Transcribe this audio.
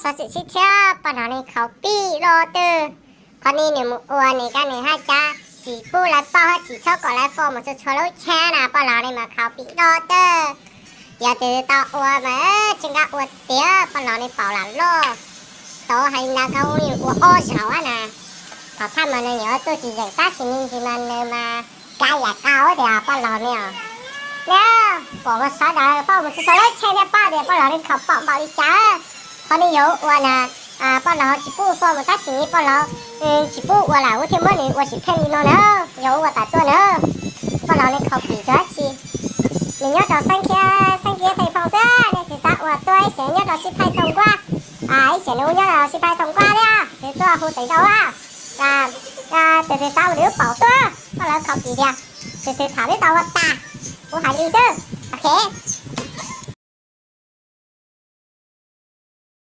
Tau txim txhib thiab poj laug ne khaus pim loj twg. Qhov ni nws mus ua nws kab nws haj cab tsis pub lawv paub hab tsis txhob kom lawv fo mus txhua txhua lub tsheb na, poj laug ne mas khaus pim loj twg. Yog tus tau ua mas tsis nqa ua tiag, poj laug ne paus lam loj. Tau hais li ntawd tau ua ob zaug na. Thaum thaj mas nws yuav tuaj tsis zeem tab sis me ntsis mas nws mas kav yam qau tias poj laug ne os. Pom ua sawv daws fo mus txhua txhua lub tsheb thiab paub tias poj laug ne khaus pom npaum li cas. Qhov ne yog ua na, poj laug tsis pub fo mus tab sis poj laug tsis pub ua lawm thiaj muab nws ua sim pheej li no na, yog ua tas tuaj na. Poj laug ne khaus pim tag dab tsi. Nws nyob rau Xeeb Khiab, Xeeb Khiab Thaj Phoo xwb, nej twg xav ua tuaj, ib xyem nyob rau Sib Phaij Tooj Nkuaj, ib xyem nws nyob rau Sib Phaij Tooj Nkuaj thiab, twg tuaj hu teev rau. Tus twg xav ua nws lub paum tuaj, poj laug khaus pim tiag. Tus twg tham twb tau ua tas, kuv hais li xwb. Ok.